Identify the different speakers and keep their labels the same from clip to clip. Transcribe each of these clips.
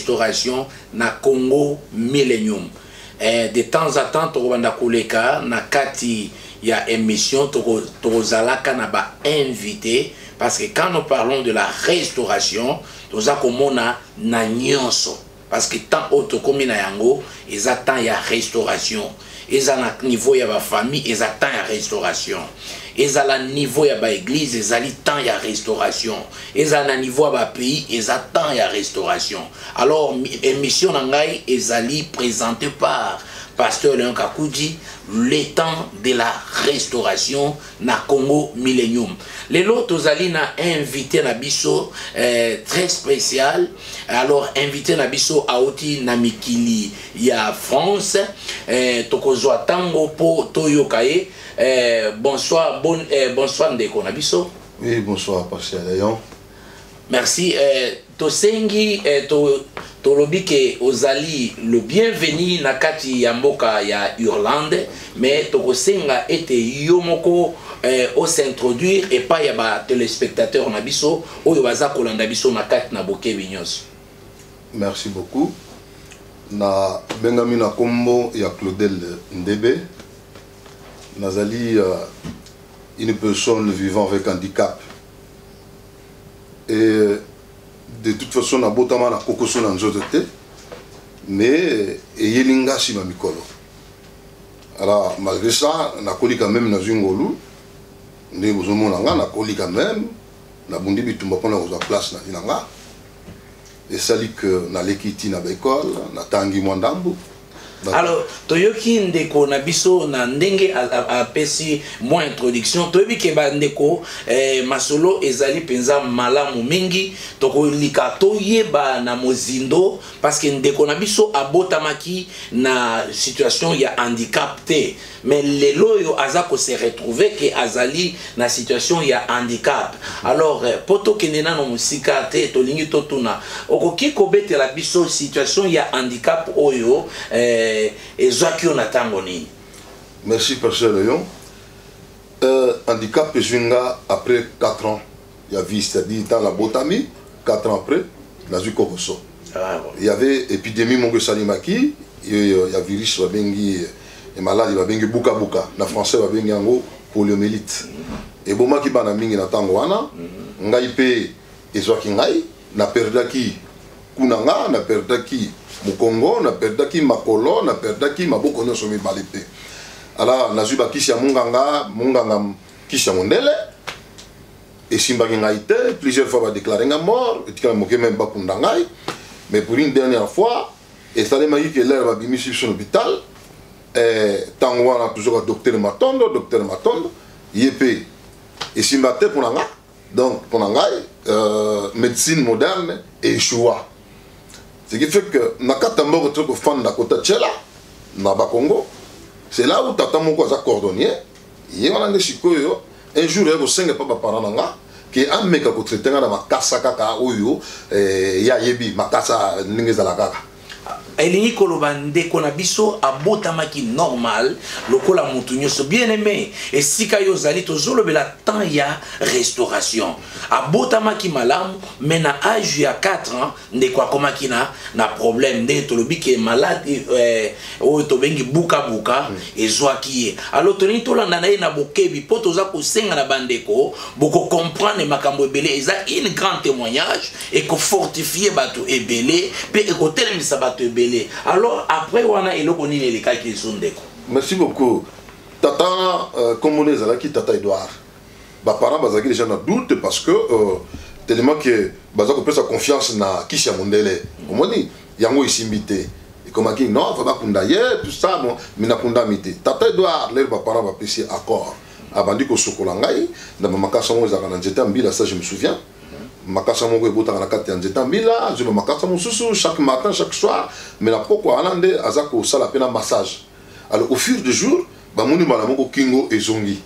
Speaker 1: restauration na Congo Millennium. De temps à temps tokobanda koleka na kati ya émission, tokozalaka na ba invité, parce que quand nous parlons de la restauration, toza komona na nyonso, parce que temps oyo tokomi na yango eza temps ya restauration. Eza na niveau ya bafamille, eza temps ya restauration. Ezala niveau ya baéglise, ezali temps ya restauration. Ezala na niveau ya bapays, eza temps ya restauration. Alors émission na ngai ezali présenté par pasteur Léon Kakudji, le temps de la restauration na Congo Millennium. Lelo tozali na invité na biso très spécial. Alors invité na biso auti na mikili ya France. Tokozwa tango po toyoka ye. Bonsoir, bonsoir ndeko na biso.
Speaker 2: Oui, bonsoir pasteur Léon.
Speaker 1: Merci. Tosengi tolobi ke ozali le bienvenu na kati ya mboka ya Irlande, mais tokosenga ete yo moko osintroduire epai ya batéléspectateur na biso oyo baza kolanda biso na kati na bokebi nyonso.
Speaker 2: Merci beaucoup. Na bengami na kombo ya Claudel Ndebe. Nazali une personne vivant avec handicap. Et de toute façon nabotama na kokoso na nzoto te, mais eyeli nga nsima mikolo. Alors malgré ça nakoli quand même, nazwi ngolu ndenge bozomona nga, nakoli quand même, nabundi bitumba mpona kozwa place na vie na nga. Esali ke naleki ntina baekole, natangi mwa ndambu.
Speaker 1: Alors toyoki ndeko na biso na ndenge apesi mwa introduction. Toyebi ke bandeko, masolo ezali mpenza malamu mingi. Tokolika toyeba na mozindo, parce que ndeko na biso abotamaki na situation ya handicap te, mais lelo oyo aza kose retrouver ke azali na situation ya handicap. Alors po tokende nano mosika te, tolingi totuna: okoki kobetela biso situation ya handicap oyo ezwaki yo na ntango nini?
Speaker 2: Merci pasteur Léon. Handicap ezwi nga après 4 ans ya vie, c'est-à-dire ntango nabotami, 4 ans après nazwi kokoso.
Speaker 1: Ah, bon.
Speaker 2: Il y avait épidémie moko esalemaki ya virus babengi maladi babengi bukabuka, na français babengi yango poliomyélite. Ebomaki bana mingi na ntango wana. Ngai mpe ezwaki ngai, naperdaki kuna nga, naperdaki mokongo, naperdaki makolo, naperdaki maboko nyonso mibale mpe. Alors nazwi bakisi ya munganga, munganga kisi ya mondele esimbaki ngai te. Plusieurs fois badéclarer nga mort, etikala moke même bakunda ngai. Mais pour une dernière fois esalemaki ke l'heure babimisi biso na hôpital, ntango wana toujours docteur Matondo, docteur Matondo ye mpe esimba te mpo na nga. Donc mpo na ngai médecine moderne échoua, ce qui fait que na kati ya mboka toza kofanda kota tiela na Bakongo, c'est là où tata moko aza cordonnier, ye wana nde sikoyo un jour aye kosenga mpa baparent na nga ke ameka kotraiter nga na makasa kaka oyo ye ayebi makasa ndenge ezala kaka.
Speaker 1: Elingi koloba ndeko na biso abotamaki normal lokola motu nyonso. Bien aimé, esika yo ozali, tozolobela temps ya restauration. Abotamaki malamu, mais na age ya 4 ans ndeko akomaki na problème ndenge tolobi ke maladi oyo tobengi bukabuka ezwaki ye. Alors tolingi tolanda na ye na bokebi mpo toza kosenga na bandeko bokocomprendre makambo ebele. Eza une grand témoignage, ekofortifie bato ebele mpe ekotelemisa bato ebele. Alors après wana, eloko nini elekaki ezo ndeko?
Speaker 2: Merci beaucoup. Tata wana, kombo ezalaki tata Edouard. Baparent bazalaki déjà na doute, parce que tellement que baza kopesa confiance na kisi ya mondele, omoni yango esimbi te, ekomaki non, fa bakunda ye, tout ça. Bon, mais nakundami te. Tata Edouard, l'heure baparent bapesi accord, abandi kosokola ngai na bamakasa moko ezalaka na nzete ya mbila. Ça je me souviens, makasa moko ebotaka na kati ya nzete ya mbila. Azwi bamakasa mosusu chaque matin, chaque soir, mais na pokwa wana nde aza kosala mpe na massage. Alors au fur du jour bamoni mbala moko kingo ezongi,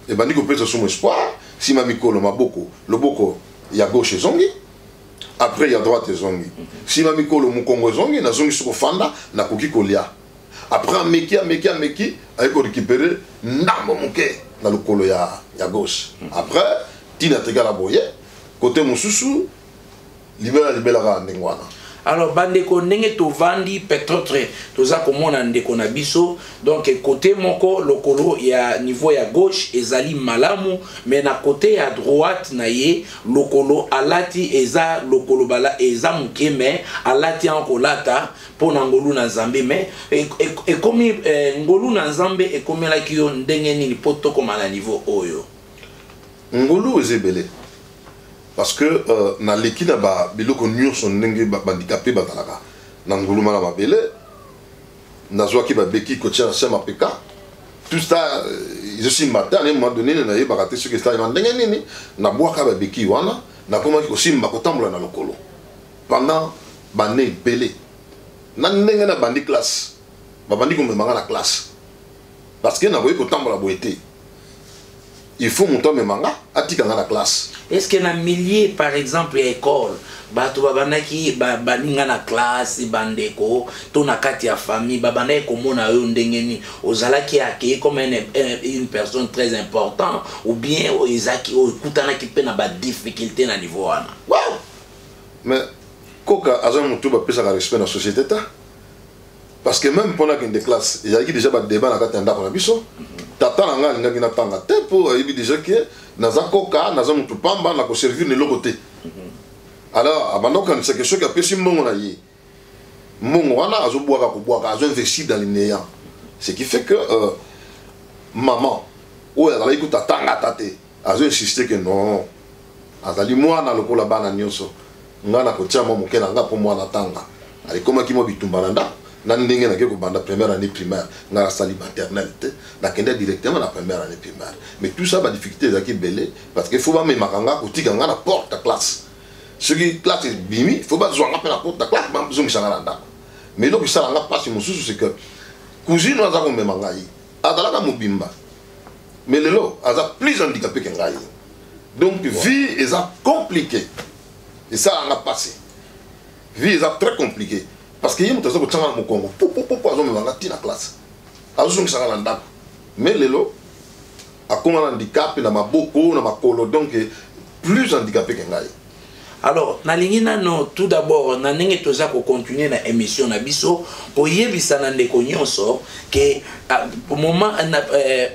Speaker 2: ebandi kopesa somo espoir. Nsima mikolo maboko, loboko ya gauche ezongi, après ya droite ezongi. Nsima mikolo mokongo ezongi, nazongi soki kofanda, nakoki kolia. Après ameki, ameki, ameki, aye korécupérer ndambo moke na lokolo ya gauche. Après ntina tekala boye kote mosusu, libela libelaka ndenge wana.
Speaker 1: Alors bandeko, ndenge tovandi, peut-être toza komona ndeko na biso. Donc côté moko, lokolo ya niveau ya gauche ezali malamu, mais na côté ya droite na ye, lokolo alati eza lokolo bala eza moke, mais alati yango kolata mpo na ngolu na Nzambe. Mais ekomi ngolu na Nzambe ekomelaki yo ndenge nini mpo tokóma na niveau oyo?
Speaker 2: Ngolu eza ebele, parce que naleki na biloko nyonso ndenge bahandicapé bazalaka na nguluma na mabele. Nazwaki babeki kotia na se mapeka, tout ça ezosimba te. À un moment donné, nayebaka te soki esalema ndenge nini. Nabwaka babeki wana, nakomaki kosimba, kotambola na lokolo pendant bane ebele. Na ndenge nabandi classe, babandi komemanga na classe, parce que nakoki kotambola boye te, il faut moto amemanga, atikanga na classe.
Speaker 1: Est ce que na milieu, par exemple, ya école, bato babandaki baninga na classe, bandeko to na kati ya famille, babandaki komona yo ndenge nini? Ozalaki accueilli comme une personne très importante ou bien ezalaki okutanaki mpe na badifficulté na niveau wana?
Speaker 2: Wow. Mais koka aza motu bapesaka respect na société te, parce que même mpona kende classe, ezalaki déjà badébat na kati ya ndako na biso. Tata na ngai alingaki natanga te, mpo ayebi déjà ke naza koka, naza motu pamba, nakoservir na eloko te. Alors abanda kokanisa ke soki apesi mbongo na ye, mbongo wana azobwaka, kobwaka, azoinvestir dans le néant. Ce qui fait que maman oyo azalaki kuta atanga ata te, azoinsiste ke non, azali mwana lokola bana nyonso, ngai nakotia mwa moke na nga mpo mwana atanga. Alekomaki mwa bitumba na ndako. Na ndenge nake kobanda première année primaire, ngai nasali maternelle te, nakende directement na première année primaire. Mais tout ça, badifficulté ezalaki ebele, parce que faut bamemaka nga, kotika nga na porte ya classe. Soki classe ebimi, faut bazwanga mpe na porte ya classe, bazongisanga na ndako. Mais eloko esalanga mpasi mosusu, c'est que cousine oyo aza komema ngai azalaka mobimba, mais lelo aza plus handicapé ke ngai. Donc vie eza compliqué, esalanga mpasi. Vie eza très compliqué, parce que ye moto aza kotianga na mokongo popopopo, azomemanga ntina classe, azozongisanga na ndako. Mais lelo akóma na handicap na maboko, na makolo, donc plus handicapé ke ngai.
Speaker 1: Alors nalingi nano tout d'abord, na ndenge toza kocontinue na émission na biso, koyebisa na ndeko nyonso ke moment na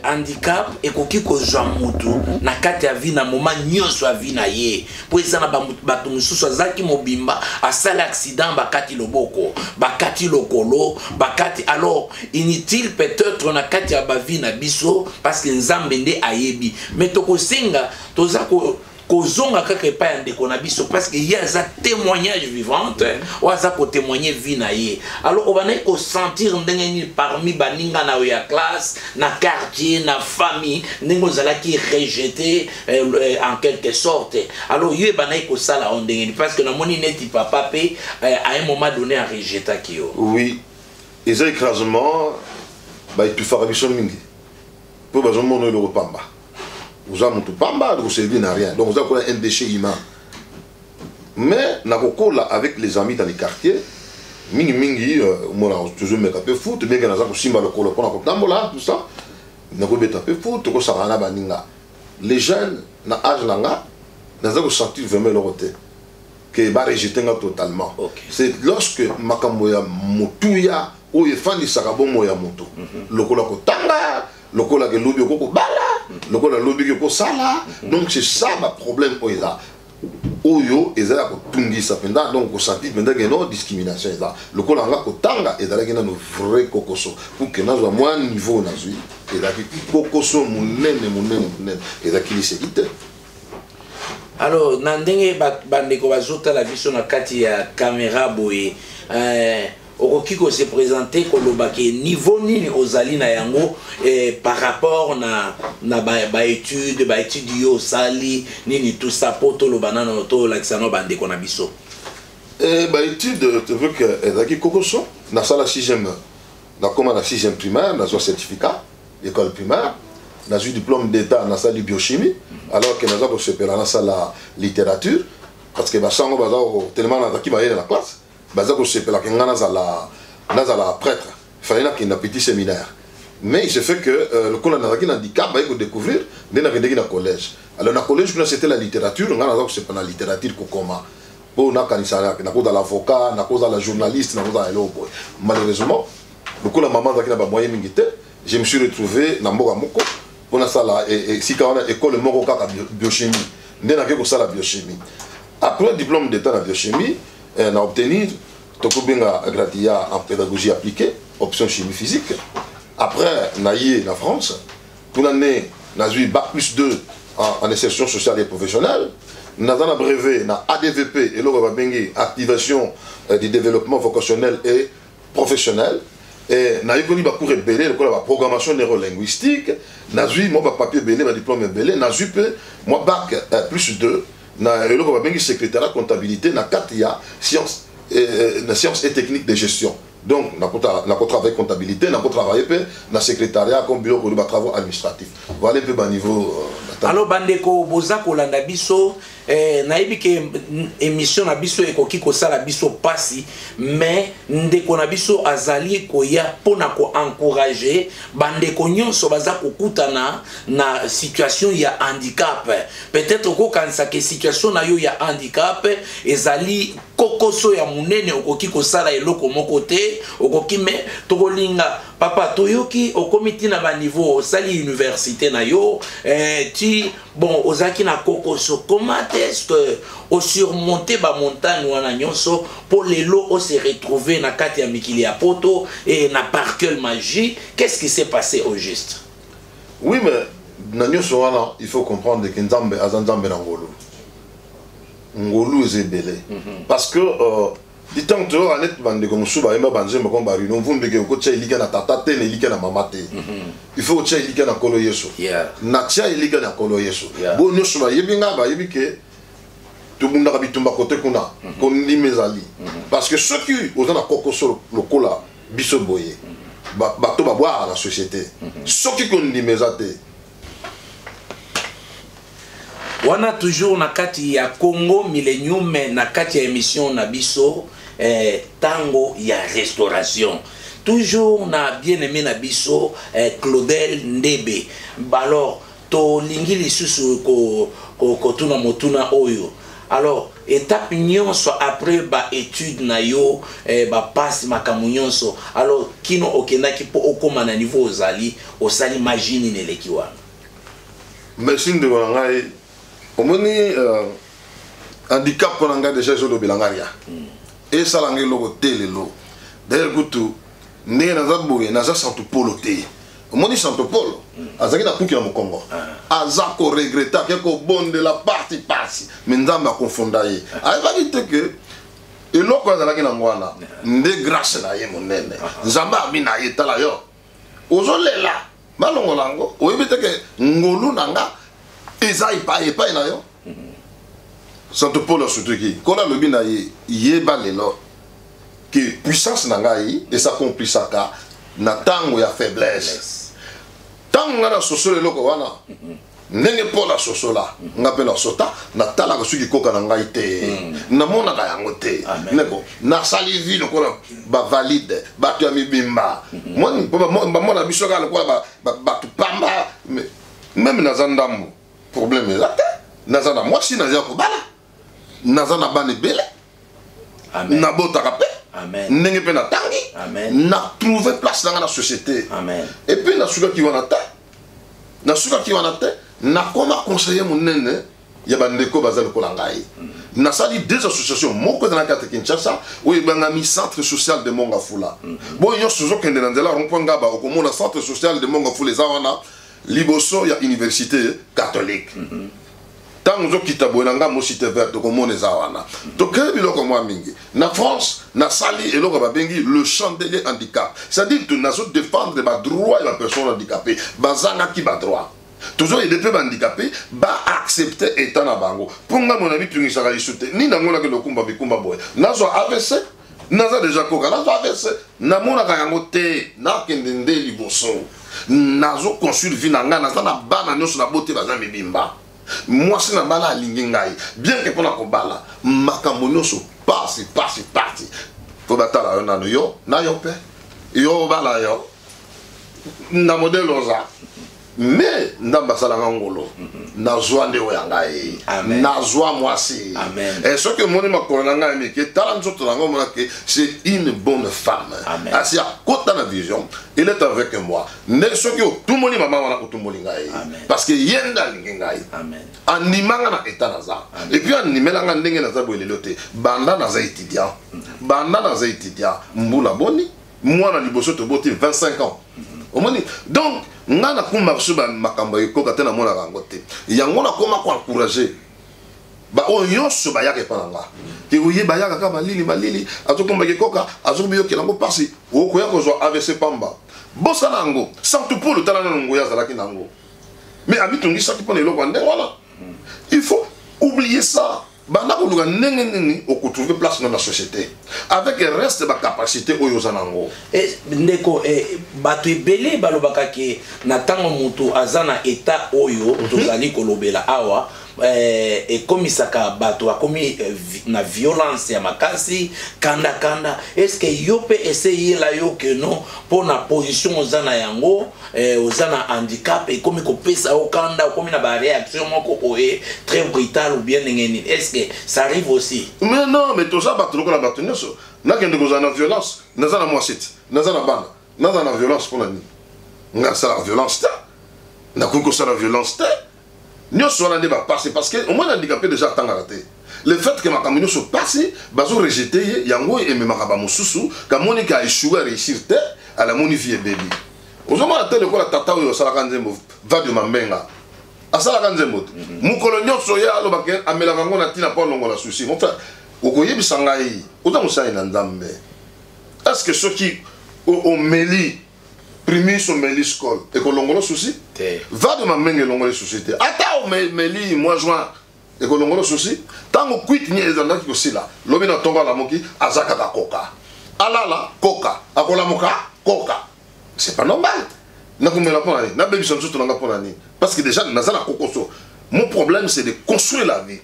Speaker 1: handicap ekoki kozwa mutu na kati ya vie, na moment nyonso ya vie na ye, mpo eza na bato mosusu azalaki mobimba, asali accident, bakati loboko, bakati lokolo, bakati. Alors inutile peut-être na kati ya bavie na biso, parce que Nzambe nde ayebi. Mais tokosenga, toza ko kozonga kaka epai ya ndeko na biso, parce que ye aza témoignage vivante oyo aza kotémoigne vie na ye. Alors obandaki kosentir ndenge nini parmi baninga na yo ya classe, na quartier, na famille, ndenge ozalaki rejeté en quelque sorte? Alors yo ebandaki kosala yo ndenge nini? Parce que namoni neti papa mpe à un moment donné arejetaki yo.
Speaker 2: Oui, eza écrasement. Baétouffaka biso mingi mpo bazomona eloko pamba, oza motu pamba, okoservir na rien, donc oza kola un déchet humain. Mais nakokola avec les amis dans les quartiers mingimingi, omona tozomeka mpe foot, ndenge naza kosimba lokolo mpona kotambola, tout ça, nakobeta mpe foot, tokosaka na baninga, les jeunes na âge na nga. Naza kosentir vraiment eloko te ke barejete nga totalement. C'est lorsque makambo ya motuya oyo efandisaka bomoi ya moto, lokola kotanga, lokola ke lobi oko kobala, lokola lobi ke okosala, donc c'est ça baproblème oyo eza, oyo eza ya kotungisa mpenza. Donc kosentir mpenza ke no discrimination eza lokola nga kotanga ezalaki nano vrai kokoso. Pour ke nazwa mwa niveau nazwi, ezalaki kokoso monene, monene, monene, ezalaki liseki te.
Speaker 1: Alors na ndenge bandeko bazotala biso na kati ya caméra boye, okoki kose présenter, koloba ke niveau nini ozali na yango par rapport na baétude, baétude yo osali nini, tout ça, mpo toloba nano, tolakisa no bandeko na biso?
Speaker 2: Baétude, tu veux que ezalaki kokoso. Nasala sixième, nakóma na sixième primaire, nazwa certificat école primaire, nazwi diplôme d'état, nasali biochimie, alors que naza kosepela nasala littérature, parce que basango baza tellement nazalaki bayele na classe, baza kosepelaka nga nazala prêtre, fallait nakende na petit séminaire. Mais il se fait que lokola nazalaki na handicap, baye kodécouvrir nde nakendeki na collège. Alors na collège kuna, c'était la littérature. Nga naza kosepela na littérature, kokoma. Mpo nakanisa nakozala avocat, nakozala journaliste, nakozala eloko boye. Malheureusement, lokola mama azalaki na bamoyen mingi te, je me suis retrouvé na mboka moko mpo nasala esika wana école moko kaka biochimie. Nde nake kosala biochimie. Après diplôme d'état na biochimie, na obtenir tokobenga gratia en pédagogie appliquée, option chimie physique. Après naye na France, kuna nde nazwi bac plus 2 en insertion sociale et professionnelle. Naza na brevet na ADVP, eloko babengi activation du développement vocationnel et professionnel. E nayekoli bacours ebele lokola baprogrammation neurolinguistique. Nazwi mwa bapapier ebele, badiplôme ebele. Nazwi mpe mwa bac plus 2 na eloko babengi secrétariat comptabilité na kati ya science, na science et technique de gestion. Donc nakotravaille comptabilité, nakotravaille mpe na secrétariat comme biloko oyo batravaux administratifs. Voilà mpe baniveau.
Speaker 1: Alors bandeko boza kolanda biso, nayebi ke émission na biso ekoki kosala biso pasi, mais ndeko na biso azali koya mpona koencourager bandeko nyonso baza kokutana na situation ya handicap. Peut-être okokanisa ke situation na yo ya handicap ezali kokoso ya monene, okoki kosala eloko moko te, okoki. Mais tokolinga, papa, toyoki okomi ntina baniveau, osali université na yo, ti bon ozalaki na kokoso. Comment est-ce que osurmonte bamontagne wana nyonso mpo lelo ose retrouver na kati ya mikili ya Poto et na par quelle magie? Qu'est-ce qui s'est passé au juste?
Speaker 2: Oui, mais na nyonso wana, il faut comprendre ke Nzambe aza Nzambe na ngolu. Ngolu eza ebele, parce que ntango toyoka neti bandeko mosusu bayemba banzembo comme barino mvumbeke, okotia elika na tata te, na elika na mama te, il faut kotia elika na Nkolo Yesu. Natia elika na Nkolo Yesu. Bo nyonso bayebi nga, bayebi ke tobundaka bitumba kote kuna. Kondima ezali, parce que soki oza na kokoso lokola biso boye, bato babwaka na société, soki kondima eza te.
Speaker 1: Wana toujours na kati ya Congo Millennium, na kati ya émission na biso, tango ya restauration, toujours na bien-aimé na biso, Claudel Ndebe. Alors tolingi lisusu kotuna motuna oyo. Alors étape nyonso après baétude na yo, bapasi, makambo nyonso, alors kino okendaki mpo okóma na niveau ozali, osali magie nini eleki wana?
Speaker 2: Merci, ndeko na ngai. Omoni, handicap mpo na ngai déjà ezolobela ngai ya esala ngai eloko te lelo. D'ailleurs kutu ndenge naza boye, naza Santo Polo te. Omoni, Santo Polo azalaki na kuki na mokongo, aza koregretter, ake kobondela parti pasi, mais Nzambe akonfonda ye. Ayebaki te ke eloko azalaki nango wana nde grâce na ye monene. Nzambe abi na ye: "Tala, yo ozolela balongola yango, oyebi te ke ngolu na nga eza epai epai na yo." Santo Paul asutuki. Nkolo alobi na ye: "Yeba lelo ke puissance na ngai esakomplisaka na ntango ya faiblesse." Ntango ngai nasosola eloko wana, ndenge Paul asosola, nga mpe nasota, natalaka soki koka na ngai te, namonaka yango te. Ndeko, nasali vie lokola bavalide, bato ya mibimba. Moni, mpo bamona biso kaka lokola bato pamba. Même naza ndambo, problème eza te. Naza na mwasi, naza kobala, naza na bana ebele.
Speaker 1: Amen.
Speaker 2: Nabotaka mpe.
Speaker 1: Amen.
Speaker 2: Ndenge mpe natangi,
Speaker 1: Amen.
Speaker 2: na trouve place na nga na société.
Speaker 1: Amen.
Speaker 2: Et puis nasukaki wana te, nasukaki wana te. Nakoma conseiller monene ya bandeko baza lokola ngai. Nasali deux associations. Moko eza na kati ya Kinshasa, oyo ebengami Centre social de Mongafula. Boyo nyonso ozokende na nzela rond-point Ngaba, okomona Centre social de Mongafula eza wana liboso ya Université catholique. Ntango ozokita boye na ngambo Cité Verte, okomona eza wana. Tokei biloko mwa mingi. Na France, nasali eloko babengi le Chandelier Handicap, c'est-à-dire to nazodéfendre badroit ya bapersone handicapé bazangaki badroit. Tozoyede mpe bahandicapé baaccepte état na bango. Mpo nga mona mitungisaka lisu te nini yango nakende okumba bikumba boye, nazwa AVC, naza déjà koka, nazwa AVC, namonaka yango te. Nakende nde liboso, nazoconstruire vie na ngai. Naza na bana nyonso na bote baza mibimba. Mwasi na bala alingi ngai bien ke mpona kobala makambo nyonso pasi pasi pasi, po batala yo nano, yo na yo mpe yo obala yo na modele oza. Mais Nzambe asalanga ngolo, nazwa nde oyo ya ngai, nazwa mwasi. Soki omoni makolo na ngai ya mike, tala nzoto na ngai, omona ke c'est une bonne femme. Asi akota na vision, il est avec moi. Nde soki otumoli mama wana, otumoli ngai, parce que ye nde alingi ngai, andimanga na état naza, et puis andimelanga ndenge naza boye lelo te. Banda naza étudiant, banda naza étudiant, mbula boni, mwana liboso toboti 25 ans, omoni. Donc ngai nakumbaka so makambo ya ekoka te, namonaka yango te. Yango nakoma koencourager baoyo nyonso bayaka epa na nga ke oye, bayaka kaka malili malili, azokumbaka ekoka, azobiyokela yango mpasi, okoya kozwa AVC pamba. Bosala yango santu polo, tala nano ngoya azalaki na yango, mais amitungisaki mpo na eloko ya ndenge wana. Il faut oublier ça. Banda koluka ndenge nini okotrouver place na société avec reste bacapacité oyo oza nango.
Speaker 1: Ndeko, bato ebele balobaka ke na ntango moto aza na état oyo tozali kolobela awa, ekomisaka bato akomi na violence ya makasi, kanda-kanda. Est-ce yo mpe eseyela yo ke non, mpo na position oza na yango, oza na handicap, ekomi kopesa yo kanda, okomi na baréaction moko boye très brutal, ou bien ndenge nini? Est-ce que ça arrive aussi?
Speaker 2: Mais non, mais toza bato lokola bato nyonso. Nakende kozala na violence? Naza na mwasi te, naza na bana, naza na violence mpona nini? Nga nasalaka violence te, nakoki kosala violence te. Nyonso wana nde bapasi, parce que omoni handicapé déjà atangaka te. Le fait que makambo nyonso pasi, bazorejeter ye, yango ememaka bamosusu kamoni ka échoué, aréussir te, alamoni vie ebebi. Ozomona te lokola tata oyo asalaka nzembo Vadio Mambenga, asalaka nzembo te, mokolo nyonso ye alobaka amelaka yango na ntina mpo alongola souci. Mon frère, okoyebisa ngai, oza mosali na Nzambe, est ce que soki omeli Primus, omeli Skol, ekolongola souci?
Speaker 1: Te.
Speaker 2: Vadio Mambenga elongoli souci te. Ata omeli mois juin, ekolongola souci? Ntango kwiti nye ezalaki kosila, lobi na ntongo alamuki, aza kaka koka, alala koka, akolamuka koka. C'est pas normal. Nakomela mpo na nini? Nabebisa nzoto nanga mpo na nini? Parce que déjà naza na kokoso. Mon problème, c'est de construire la vie.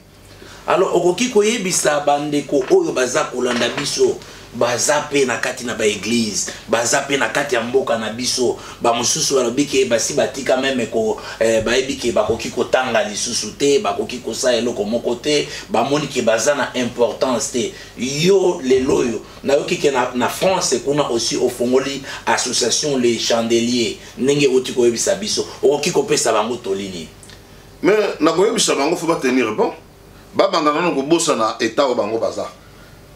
Speaker 1: Alors okoki koyebisa bandeko oyo baza kolanda biso, baza mpe na kati na baéglise, baza mpe na kati ya mboka na biso, bamosusu balobi ke basi batika même ko, bayebi ke bakoki kotanga lisusu te, bakoki kosala eloko moko te, bamoni ke baza na importance te. Yo lelo oyo nayoki ke na France kuna aussi ofongoli association Les Chandeliers, ndenge oti koyebisa biso, okoki kopesa bango toli nini?
Speaker 2: Mais nakoyebisa bango, faut batenir bon, babanda nano kobosana état oyo bango baza,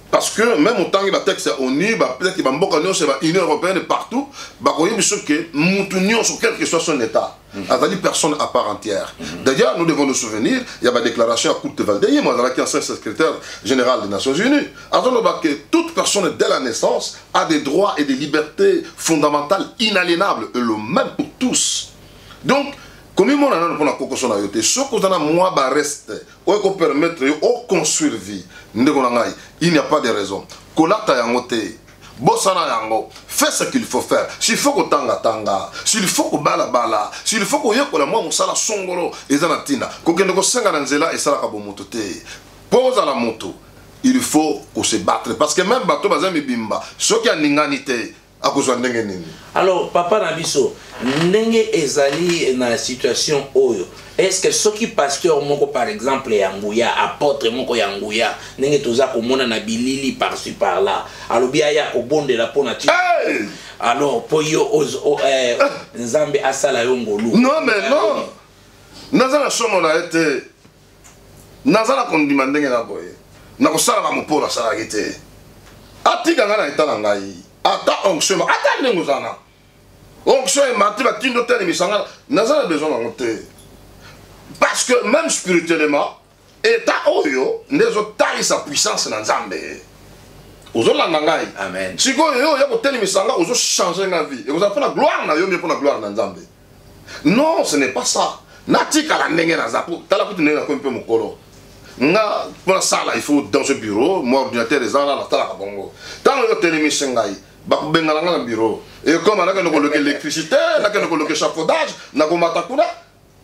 Speaker 2: parce que même otangi batexte ya ONU, peut-être bamboka nyonso ya baunion européenne, partout bakoyebi biso ke mutu nyonso, quel que soit son état, azali personne à part entière. D'ailleurs, nous devons nous souvenir, il y a badéclaration ya Kurt Waldheim, azalaki ancien secrétaire général des Nations unies, azoloba que toute personne dès la naissance a des droits et des libertés fondamentales inaliénables, et le même pour tous. Donc komimona nano mpona kokoso na yo te. Soki oza na mwa bareste oyo ekopermettre yo oconstruire vie, ndeko na ngai, il n'y a pas de raison kolata yango te. Bosana yango, fais ce qu'il faut faire. S'il faut kotangatanga, s'il faut kobalabala, s'il faut koyekola mwa mosala songolo, eza na ntina. Kokende kosenga na nzela esalaka bomoto te. Mpo ozala moto, il faut kose battre, parce que même bato baza mibimba, soki aningani te, akozwa ndenge nini?
Speaker 1: Alors papa na biso, ndenge ezali na situation oyo, est ce que soki pasteur moko par exemple ya nguya, apôtre moko ya nguya, ndenge toza komona na bilili par-ci par-là, alobi aya kobondela mpo na ti
Speaker 2: Hey!
Speaker 1: alors mpo yo Nzambe asala yo ngolu?
Speaker 2: Non, mais non, naza na somo na ye te. Naza na kondima ndenge na boye, nakosalaka mopolo asalaki te. Atika ngai na état na ngai, ata onction, ata ndenge oza na onction emati, batindo otelemisa ngai, naza na besoin nango te, parce que même spirituellement, état oyo nde ezotalisa puissance na Nzambe. Ozolanda ngai?
Speaker 1: Amen.
Speaker 2: Sikoyo yo oya kotelemisa nga, ozochanger nga vie, ekozala mpo na gloire na yo mie mpo na gloire na Nzambe? Non, ce n'est pas ça. Natikala ndenge naza. Po tala kutu ndenge nakomi mpe mokolo nga, mpo nasala, il faut dans ce bureau, moi ordinateur eza wana, natalaka bongo. Ntango yo otelemisi ngai, bakobengana nga na bureau, ekoma nakende koluka électricité, nakende koluka échafaudage, nakomata kuna,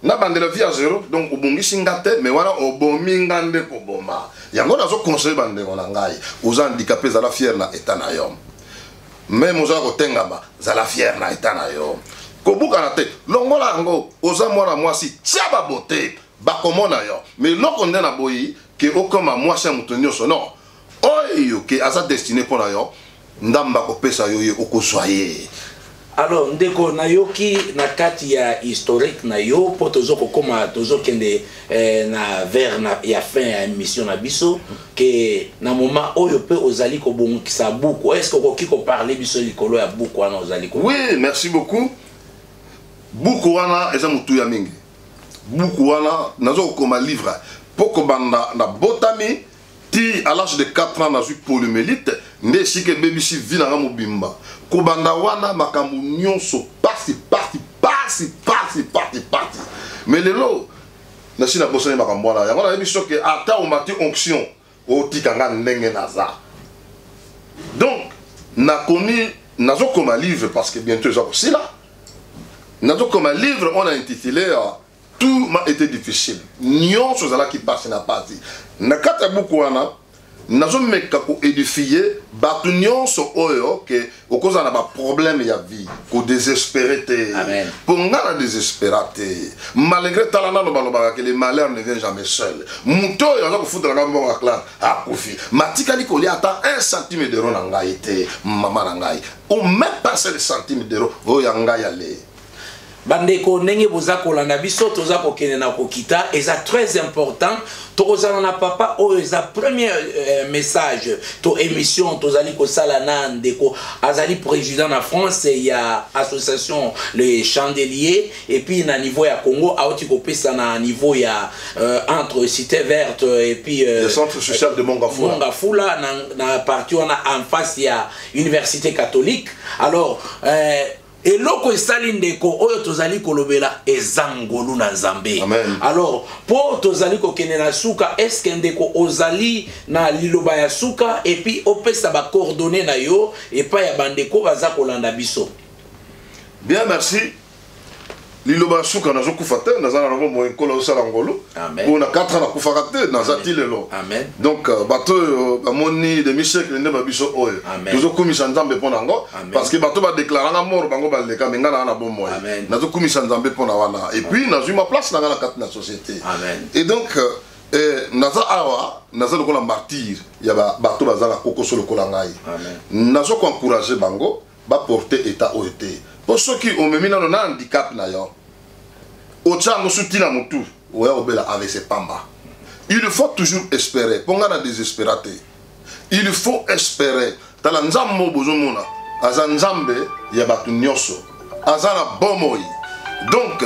Speaker 2: nabandela vie ya zéro. Donc obongisi nga te, mais wana obomi nga nde koboma. Yango nazoconseiller bandeko na ngai: oza handicapé, ezala fier na état na yo. Même oza kotengama, zala fier na état na yo. Kobukana te, longola yango. Oza mwana mwasi, tia babote, bakomona yo. Mais eloko nde na boyi ke okoma mwasi ya moto nyonso, non. Oyo ke aza destiné mpo na yo, Nzambe akopesa yo ye, okozwa ye.
Speaker 1: Alors ndeko, nayoki na kati ya historique na yo, mpo tozo kokóma, tozokende na vers ya fin ya émission na biso, ke na moment oyo mpe ozali kobongisa buku. Est ce que okoki koparler biso likolo ya buku wana ozali ko
Speaker 2: Oui, merci beaucoup. Buku wana eza motuya mingi. Buku wana, naza kokoma livre mpo kobanda na botami ti à l'âge de 4 ans nazwi poliomyélite, nde esika ebebisi vie na nga mobimba. Kobanda wana, makambo nyonso pasi, pasi, pasi, pasi, pasi, pasi. Mais lelo nasi nabosani makambo wana. Yango nayebi soki ata omati onction, otika nga ndenge naza. Donc nakomi, nazokoma livre parce que bientôt eza kosila. Nazokoma livre, on a intitulé "Tout m'a été difficile", nyonso ezalaki pasi na pasi. Na kati ya buku wana, nazomeka koédifier bato nyonso oyo ke okozala na baproblème ya vie, kodésespérer te.
Speaker 1: Amen.
Speaker 2: Mpo nga na désespéra te, malgré, tala nano, balobaka ke le malheur ne vient jamais seul. Moto oyo aza kofutelaka mbongo ya classe akufi, matikali kolia ata 1 centime d'euro na ngai te. Mama na ngai, ou même pas seul centime d'euro oyo ya ngai ale.
Speaker 1: Bandeko, ndenge boza kolanda biso, toza kokende na kokita. Eza très important, tokozala na papa oyo. Eza premier message to émission tozali kosala na ndeko azali président na France ya association Les Chandeliers, et puis na niveau ya Congo auti kopesa na niveau ya entre Cité Verte et puis
Speaker 2: le centre social de Mont-Ngafula.
Speaker 1: Mont-Ngafula, na partie wana en face ya Université catholique. Alors eloko esali ndeko oyo tozali kolobela eza ngolu na Nzambe.
Speaker 2: Amen.
Speaker 1: Alors, mpo tozali kokende na suka, eske ndeko ozali na liloba ya suka, et puis opesa bacoordonnées na yo epai ya bandeko baza kolanda biso?
Speaker 2: Bien, merci. Liloba ya suka, nazokufa te, naza na nango moye. Nkolo azosala ngolu.
Speaker 1: Amen.
Speaker 2: Mpo na 4 ans nakufaka te, naza ti lelo.
Speaker 1: Amen.
Speaker 2: Donc bato oyo bamoni demi siècle nde babiso oyo
Speaker 1: Amen.
Speaker 2: tozokumisa Nzambe mpo nango.
Speaker 1: Amen.
Speaker 2: Parce que bato badéclaranga mort, bango baleka, me ngai naa na bomoi.
Speaker 1: Amen.
Speaker 2: Nazokumisa Nzambe mpo na wana, et puis nazwi ma place na ngai na kati na société.
Speaker 1: Amen.
Speaker 2: Et donc naza awa, naza lokola martyr ya bato baza na kokoso lokola ngai.
Speaker 1: Amen.
Speaker 2: Nazo koencourager bango baporte état oyo te, mpo soki omemi nano na handicap na yo, otya yango su ntina motu, oya kobela AVC pamba. Il faut toujours espérer. Mpo ngai na désespéra te, il faut espérer. Tala, Nzambe oyo bozomona aza Nzambe ya bato nyonso, aza na bomoi. Donc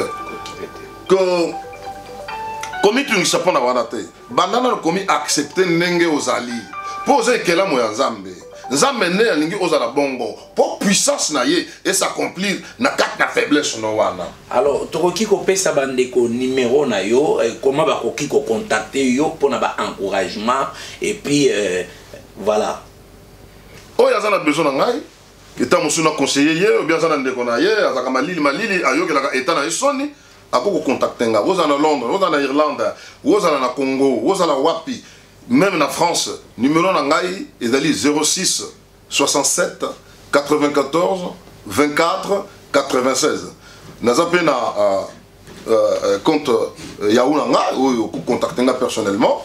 Speaker 2: ko komitungisa mpo na wana te. Banda nano komi accepter ndenge ozali, mpo oza ekelamu ya Nzambe. Nzambe nde alingi ozala bongo mpo puissance na ye es'accomplir na kati na faiblesse no wana.
Speaker 1: Alors tokoki kopesa bandeko numéro na yo, comment bakoki kocontacter yo mpona baencouragement, et puis voilà.
Speaker 2: Oyo aza na besoin na ngai, eta mosusu na conseiller ye, obi aza na ndeko na ye azalaka malili malili, ayokelaka eta na ye soni, akoki kocontacter nga. Ozala na Londres, ozala na Irlande, ozala na Congo, ozala wapi, même na France, numéro na ngai ezali 06 67 94 24 96. Naza mpe na compte Yahoo na ngai oyo okocontacter nga personnellement,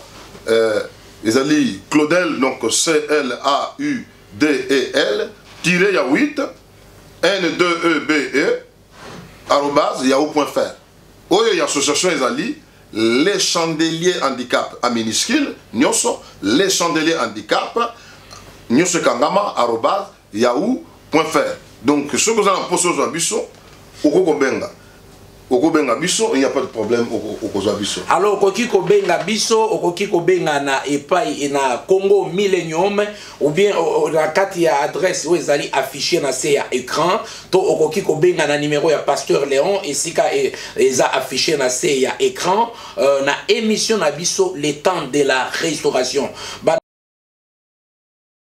Speaker 2: ezali Claudel, donc C L A U D E L tiré ya 8 N 2 E B E @yahoo.fr. Oyo ya association ezali Les Chandeliers Handicap, a minuscule nyonso, Les Chandeliers Handicap nyonso ekangama, @yahoo.fr. Donc soki oza na mposa ozwa biso, okokobenga, okobenga biso, il n'y a pas de problème, okozwa biso.
Speaker 1: Alors okoki kobenga biso, okoki kobenga na epai na Congo Millennium, ou bien na kati ya adresse oyo ezali affiché na se ya écran, to okoki kobenga na numéro ya pasteur Léon esika eza affiché na se ya écran, na émission na biso Le Temps de la Restauration. Ba